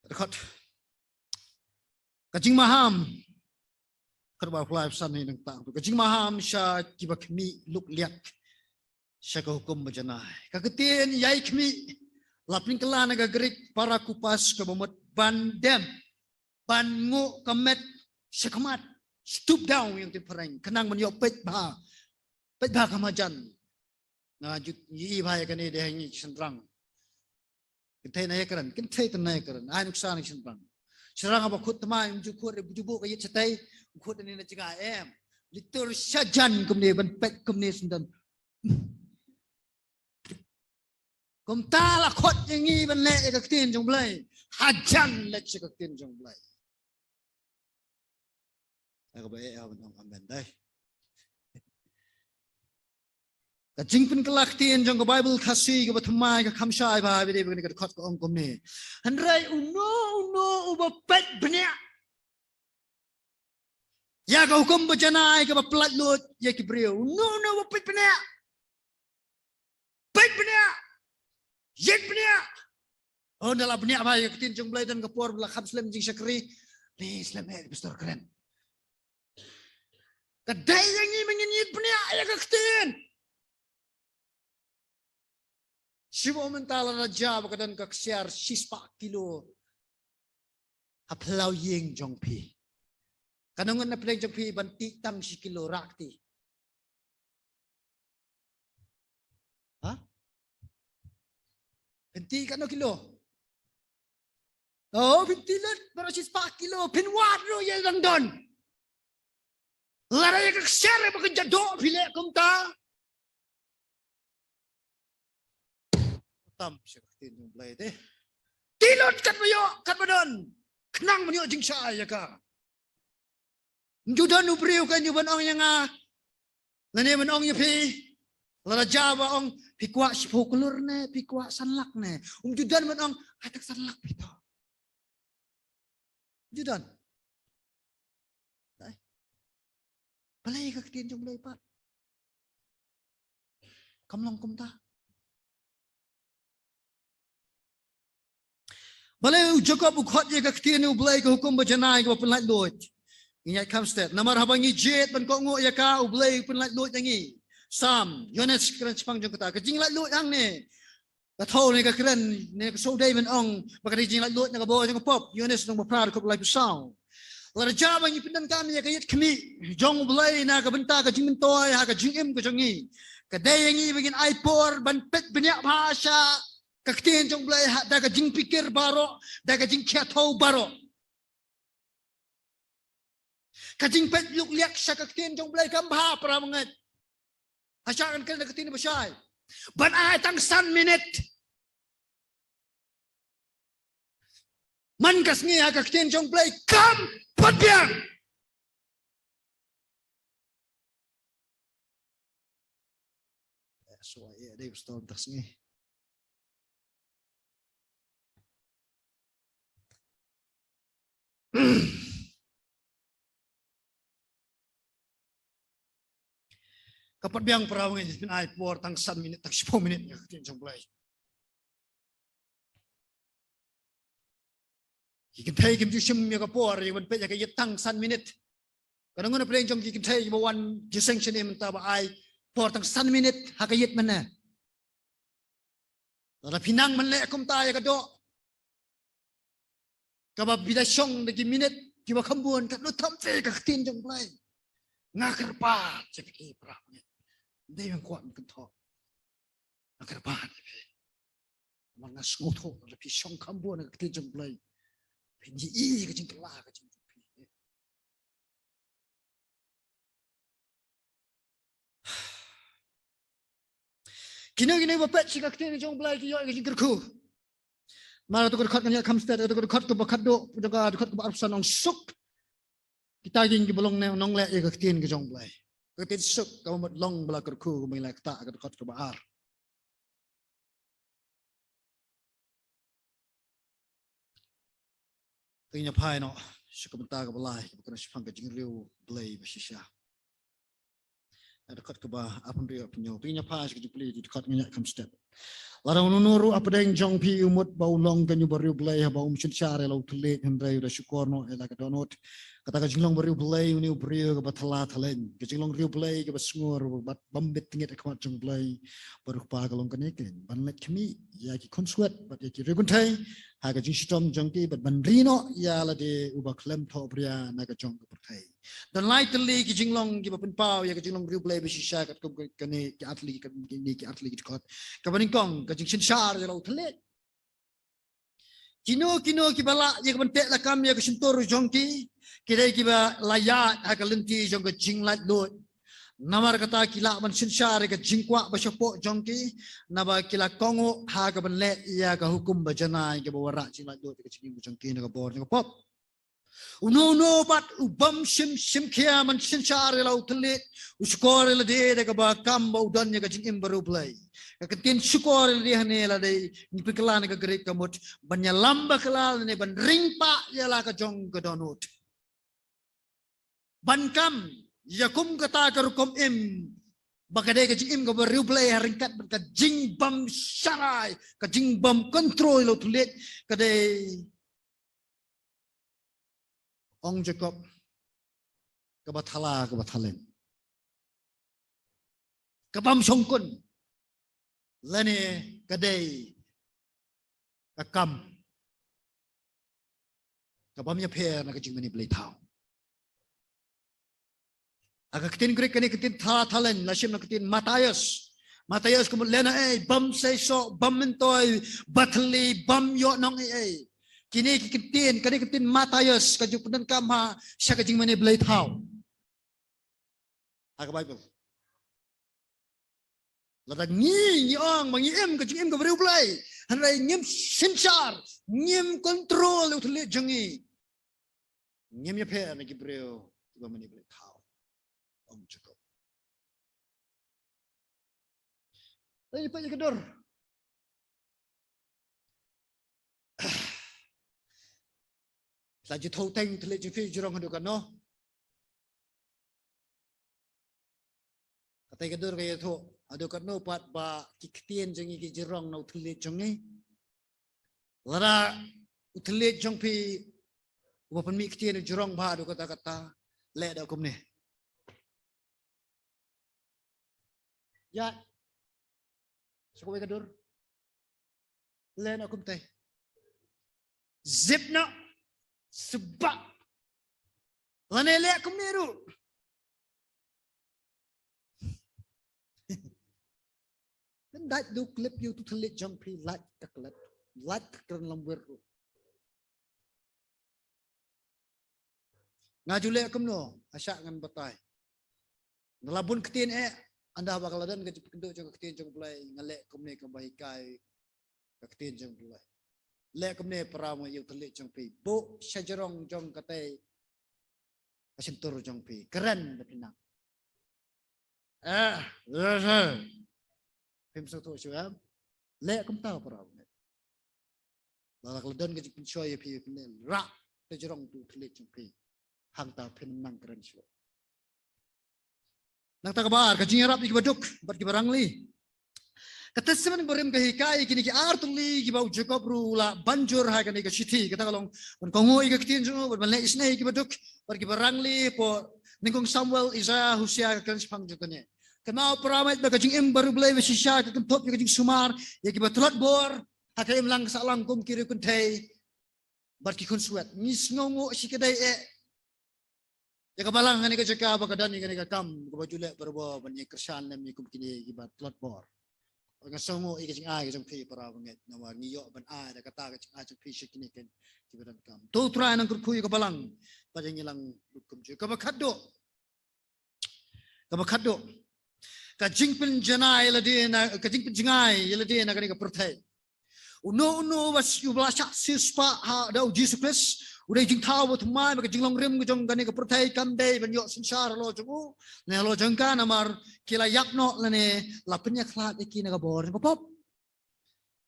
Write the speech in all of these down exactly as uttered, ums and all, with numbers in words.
Dkhot. Ka jingmaham. Khat ba phlai psan hi nang tang. Ka jingmaham sha kiba khmih luk liak sha ka hukum ba janai. Ka ktien ïai khmih la pynkylla na ka Grik parakupas kaba mut ban dem, ban nguh ka met sha khmat, stoop down ïa ka ktien phareng, khnang ban ïoh peit bha, peit bha ka marjan. Nga ju ïohi bha ïa kane de ha ngi ki shynrang. Kynthei na ïakren, kynthei te na ïakren, ai nuksa na ki shynrang. Shynrang ba khut thymmai, ym ju khut, ju buh ka ïit shatei, khut ne na jngai em. Litur shajan kumne ban peit kumne syndon. Kumta la khot ïa ngi ban leh ïa ka ktien jong U Blei. Hajan leh ïa ka ktien jong U Blei. Ïa kaba eh, ïa ban ong amen dei. Ka jingpynkylla ktien jong ka Baibl Khasi kaba thymmai ka kham shai bha, ba dei ba kane ka dkhot ka ong kumne. Hynrei uno uno uba peit bniah ïa ka hukum ba janai kaba pyllait luid ïa ki briew. Uno uno uba peit bniah. Peit bniah. Ïeit bniah. Oh, ynda la bniah bha ïa ka ktien jong U Blei, don ka por ba la kham slem jingshakri. Ni slem eh pastor kren. Ka dei ïa ngi ba ngin ïeit bniah ïa ka ktien. Shu ba mynta lada jia ba ka don ka ksiar shispah kilo ha phyllaw ïing jong phi, katno ngut na pdeng jong phi ban tih tang shi kilo rah kti? Ha? Phin tih katno kilo? Oh, phin tih lut baroh shispah kilo, phin wad ruh ïa dang don. Lada ïa ka ksiar ba ka jadoh phi leh kumta. Tam sha ka ktien jong U Blei te. Tih lut katba ïoh, katba don. Khnang ban ïoh jingshai ïa ka. Ym ju don u briew kan ïoh ban ong ïa nga. Lane ban ong ïa phi. Lada jia ba ong phi kwah shiphew klur ne, phi kwah san lak ne. Ym ju don ban ong, ai tak san lak phi to. Ju don. Dei. Balei ka ktien jong U Blei pat kam long kumta? Balei u Jakob u khot ïa ka ktien U Blei ka hukum ba janai kaba pynlait luid? Ngi ïaid kham stet. Namar haba ngi jied ban kohnguh ïa ka, U Blei u pynlait luid ïa ngi. Sam, Ïoannis kren shaphang jong kata. Ka jinglait luid hangne. Ka thaw ne ka kren ne ka shu dei ban ong ba ka dei jinglaitluid na ka bor jong ka pop. Ïoannis lynnong ba phra dkhot laiphew saw. Lada jia ba ngi pyndonkam ïa ka ïit khmih jong U Blei na ka bynta ka jingmyntoi ha ka jingim ka jong ngi, ka dei ïa ngi ba ngin ai por ban peit bniah bha sha ka ktien jong U Blei ha da ka jingpikir baroh, da ka jingkhia thaw baroh. Ka jingpeit luk liak sha ka ktien jong U Blei kam bha para bangeit. Hasha kan kren da ka ktien ba shai. Ban ai tang san minit. Man ka sngi ha ka ktien jong U Blei kam pat biang. Eh, suai eh, dei pastor dah sngi. Ka pat biang para bangeit, phin ai por tang san minit, tang shiphew minit ïa ka ktien jong U Blei. Ki kynthei kim ju shim ïa ka por ïa ban peit ïa ka ïit tang san minit. Ka nongwan pdeng jong ki kynthei ba wan jingïaseng shane mynta ba ai por tang san minit ha ka ïit mynne. Lada phi nang ban leh kumta ïa ka doh kaba phi da shong da ki minit kiba kham bun, katno tam te ka ktien jong U Blei. Nga kyrpad ïa phi para bangeit. Dei ban kwah ban kynthoh. Nga kyrpad ïa phi. Namar nga sngewthuh lada phi shong kham bun ha ka ktien jong U Blei, phin ïohi ka jingkylla ka jong phi. Kino kino ba peit sha ka ktien jong U Blei ki ïoh ka jingkyrkhu. Namar kato ka dkhot ngan ïaid kham stet, kato ka dkhot kaba khatduh, kato ka dkhot kaba arphew san ong suk kita ki kiba long ne nongleh ïa ka ktien ka jong U Blei. Ka ktien suk kaba mut long ba la kyrkhu, kaba ngi la ktah ha ka dkhot kaba ar. Te ngin ïa phai noh sha ka bynta kaba lai kaba kren shaphang ka jingriew Blei ba shisha. Ha dkhot kaba arphew hynriew, arphew hynñiew. Te ngin ïa phai sha ka jingpule, dkhot ngan ïaid kham stet. Lada uno uno ruh hapdeng jong phi u mut ba u long kum u bariewblei haba um synshar ïa la u thylliej hynrei u da shukor noh ïa la ka dohnud. Kata ka jinglong bariewblei une u briew kaba thala thaleng. Ka jinglong riewblei kaba sngur bad bym bit tngit ha khmat jong u Blei. Bad u kpa ka long kane kein ban leit khmih ïa ki khunswet bad ïa ki riewkynthei ha ka jingshitom jong ki bad ban ri noh ïa lade uba khlem thohbria na ka jong ka pyrthei. Don lai tylli ki jinglong kiba pynpaw ïa ka jinglong riewblei ba shisha katkum kane ki ar tylli ki, kane ki ar tylli ki dkhot. Kaba nyngkong ka jingsynshar ïa la u thylliej. Kino kino kiba lah ïa ka ban teh lakam ïa ka shyntur jong ki, ki dei kiba la ïaid ha ka lynti jong ka jinglaitluid. Namar kata ki lah ban synshar ïa ka jingkwah ba shapoh jong ki, naba ki la kohnguh ha ka ban leh ïa ka hukum ba janai kaba wanrah jinglaitluid ïa ka jingim jong ki na ka bor jong ka pop. Uno uno pat u bym shim shim khia ban synshar ïa la u thylliej, u shukor ïa lade da kaba kam ba u don ïa ka jingim bariewblei. Ka kyntien shukor ïa lade hangne la dei ngi pynkylla na ka Grik ka mut ban ïalam bakla lane ban ring pah ïa la ka jong ka dohnud. Ban kam ïa kum kata ka rukom im ba ka dei ka jingim kaba riewblei ha ryngkat bad ka jingbym sharai, ka jingbym kontrol ïa la u thylliej, ka dei ong Jakob, kaba thala, kaba thaleng. Ka bym shongkun. Lane ka dei ka kam ka bym ïapher na ka jingmane blei thaw. Ha ka ktien Grik kane ka ktien tha-, thaleng, la shim na ka ktien Matthias. Matthias ka mut lehnohei, bym seisoh, bym myntoi, ba thylli, bym ïoh nongeiei. Kine ki ktien, kane ka ktien Matthias, ka ju pyndonkam ha sha ka jingmane blei thaw. Ha ka Baibl. Lada ngi, ngi ong ba ngi im ka jingim kaba riewblei, hynrei ngim synshar, ngim kontrol ïa u thylliej jong ngi, ngim ïapher na ki briew kiba mane blei thaw. Ong Jakob. Te ïa peit ïa ka dur. Sa ju thaw teng thylliej jong phi jrong haduh katno. Kata ka dur ka ïathuh haduh katno pat ba ki ktien jong ngi ki jrong na u thylliej jong ngi. Lada u thylliej jong phi uba pynmih ktien u jrong bha haduh katta katta, leh da kumne. Ïa. Sa kawei ka dur. Leh noh kumtai. Zip noh. Sbak. Lane leh kumne ruh. Kan dait du klip ïa utu thylliej jong phi, lait ka klet. Lait ka kren lamwir ruh. Nga ju leh kumno, ha shah ngan batai. Nga la bun ktien eh, ynda ba ka la don ka jingpynkynduh jong ka ktien jong U Blei, nga leh kumne kumba hikai ka ktien jong U Blei. Leh kumne para ma ïa u thylliej jong phi. Buh sha jrong jong katei ka shyntur jong phi. Kren da phi nang. Eh, eh, eh. Phim sngewthuh shuh em? Leh kumta para ma. Lada ka la don ka jingpynshoi ïa phi, phin leh rah da jrong utu thylliej jong phi. Hangta phin nang kren shuh. Nangta kaba ar, ka jingïarap ïa kiba duk bad kiba rangli. Ka Testament Barim ka hikai ïa kine ki ar tylli kiba u Jakob ruh u la ban jur ha kane ka shithi, kata ka long ban kohnguh ïa ka ktien jong u, bad ban leh isynei ïa kiba duk bad kiba rangli, hapoh nyngkong Samuel, Isaiah, Hosea, ka kren shaphang jong kane. Kynmaw para ma ba ka jingim bariewblei ba shisha ka kynthup ïa ka jingsumar ïa kiba tlot bor ha ka imlang ka sahlang kum ki riewkynthei bad ki khunswet. Ngi sngewnguh shi ka dei eh ïa ka balang ha kane ka jaka ba ka don ïa kane ka kam kaba ju leh barabor ban ïa kyrshan lem ïa kum kine kiba tlot bor. Nga sngewnguh ïa ka jingai ka jong phi para bangeit, namar ngi ïoh ban ai da kata ka jingai jong phi sha kine kiba donkam. To U Trai un nang kyrkhu ïa ka balang bad ïa ngi lang ruh kumjuh. Kaba khatduh. Kaba khatduh. Ka jingpynjanai ïa lade na, ka jingpynjangai ïa lade na kane ka pyrthei. Uno uno uba s-, uba la shah siewspah ha da U Jisu Khrist, u dei jingthaw ba thymmai ba ka jinglong rim ka jong kane ka pyrthei kam dei ban ïoh synshar halor jong u ne halor jong ka, namar ki la ïap noh lane la pynïakhlad ïa ki na ka bor jong ka pop.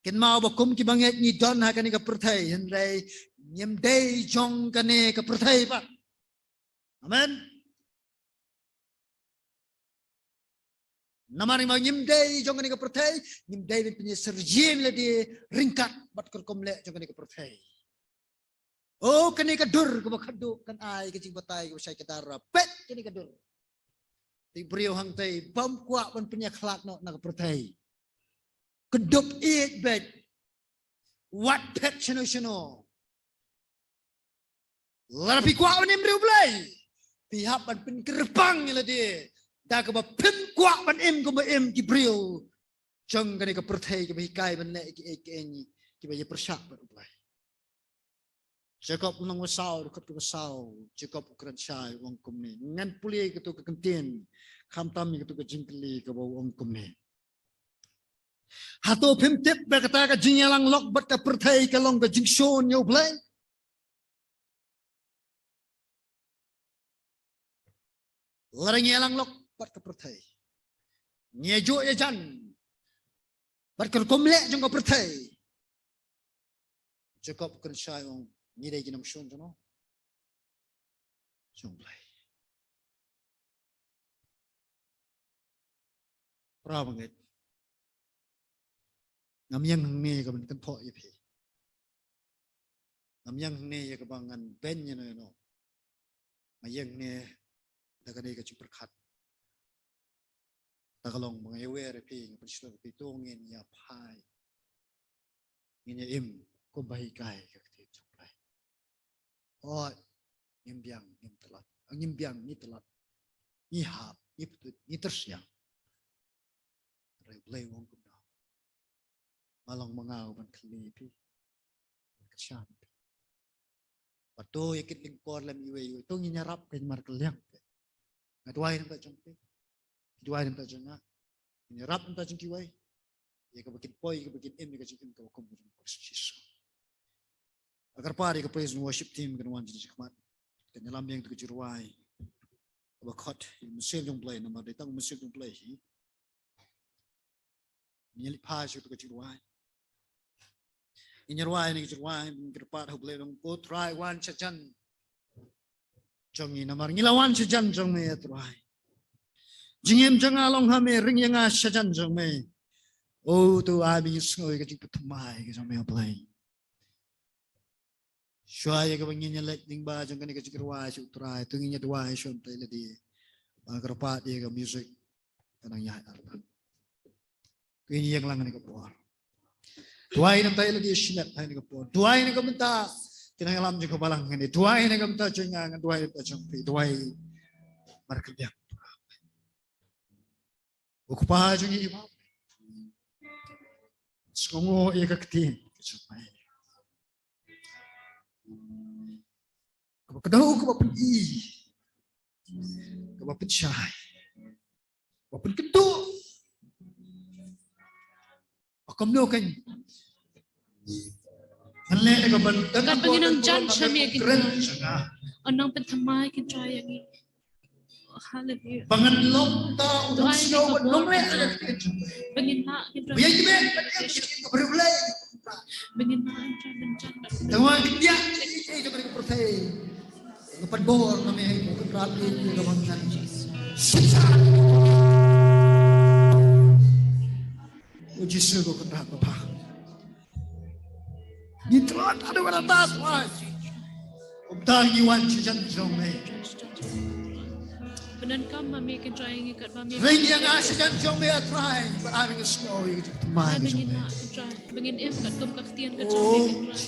Kynmaw ba kum ki bangeit ngi don ha kane ka pyrthei, hynrei ngim dei jong kane ka pyrthei pat. Amen. Namar ba ngim dei jong kane ka pyrthei, ngim dei ban pynïasyrjia ïa lade ryngkat bad ka rukom leh jong kane ka pyrthei. O, kane ka dur kaba khadduh kan ai ka jingbatai kaba shai kdar. Peit kane ka dur. Te briew hangtei bym kwah ban pynïakhlad noh na ka pyrthei. Kdup ïeit beit. Wat phet shano shano. Lada phi kwah ban im ri U Blei, phi hap ban pynkyrpang ïa lade da kaba phim kwah ban im kumba im ki briew jong kane ka pyrthei kiba hikai ban leh kiei kiei kiba ïapyrshah bad U Blei. Jakob lynnong ba saw, dkhot kaba saw, Jakob u kren shai u ong kumne. Ngan pule ïa kato ka kyntien, khamtam ïa kato ka jingkylli kaba u ong kumne. Hato phim tip ba kata ka jingïalang lok bad ka pyrthei ka long ka jingshun ïa U Blei? Lada ngi ïalang lok bad ka pyrthei, ngi ïajuh ïajan bad ka rukom leh jong ka pyrthei, Jakob u kren shai u ong, ngi dei ki nongshun jong no? Jong U Blei. Para bangeit, ngam ïeng hangne ïa ka ban kynthoh ïa phi. Ngam ïeng hangne ïa kaba ngan beiñ ïano ïano. Nga ïeng hangne da kane ka jingpyrkhat. Kata ka long ba nga ïawer ïa phi, nga pynshlur ïa phi, to ngin ïa phai, ngin ïa im kumba hikai ka ktien jong U Blei. Hooid, ngim biang, ngim tlot. Ngim biang, ngi tlot. Ngi hap, ngi pynduh, ngi tyrsiang. Hynrei U Blei u ong kumno? Nga long ma nga uban kylli ïa phi, uban kyrshan ïa phi. Bad to ïa kit lyngkor lem iwei iwei, to ngin ïarap ka jingmarkylliang. Nga duwai na ka bynta jong phi, phi duwai na ka bynta jong nga. Ngin ïarap na ka bynta jong kiwei, ïa kaba kin poi, ïa kaba kin im ïa ka jingim kaba kum ka jong U Khrist Jisu. Nga kyrpad ïa ka praise and worship team kan wan jingkhmat, kan ïalam biang ïa ka jingrwai kaba khot ïa u Mynsiem jong U Blei, namar dei tang u Mynsiem jong U Blei hi. Ngin ïa leit phai sha ka jingrwai. Ngin ïa rwai ïa ka jingrwai, ngin kyrpad ha U Blei, ong, Ko Trai, wan shajan jong ngi, namar ngi la wan shajan jong me, A Trai. Jingim jong nga long ha me, ring ïa nga shajan jong me. O, to ai ba ngin sngew ïa ka jingpynthymmai ka jong me, A Blei. Shuwa ïa kaba ngin ïa leit lyngba jong kane ka jingrwai sha U Trai, to ngin ïa duwai shuwa ïa lade. Ba nga kyrpad ïa ka music ka nang ïaid artat. Ngin ïeng lang kane ka por. Duwai na ka bynta ïa lade shimet ha kane ka por. Duwai na ka bynta ki nongïalam jong ka balang kane. Duwai na ka bynta jong nga, ngan duwai na ka bynta jong phi. Duwai markylliang. Ko Kpa jong ngi, sngewnguh ïa ka ktien ka jong me. Kaba kdew, kaba pyni, kaba pynshai, kaba pynkynduh. Ba kumno kan ngan leh da ka ban, da ka ban ngin nang jan sha me, Kynrad. Nang pynthymmai, Kynrad, ïa ngi. Haleluya. Ba ngan long ta u nongshong ba nongleh. Ba ngin lah, Kynrad. Ba ïa ki ba ïa ki ba ïa ki ba ïa ki ba ïa ki. Ba ngin lah, Kynrad, ban jan. Tangwa ki ïa ki ïa ki ba ïa ki pyrthei. Nga pat bor na me, ko Kynrad, ïa ki ba ngan. O Jisu, ko Kynrad, Baba. Ngi tlot haduh katta, Trai. Kumta ngi wan shajan jong me. Pyndonkam ma me, Kynrad, ïa ngi katba me. Ring ïa nga shajan jong me, A Trai. Ba ai ba ngin sngew ïa ka jingthymmai ka jong me. Ba ngin lah, Kynrad. Ba ngin im katkum ka ktien ka jong me, Kynrad.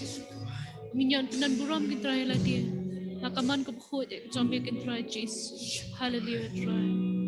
Ngi ïa pyndonkam burom, Kynrad, ïa lade. Ha ka mon kaba khuid ka jong me, Kynrad Jisu. Haleluya, Trai.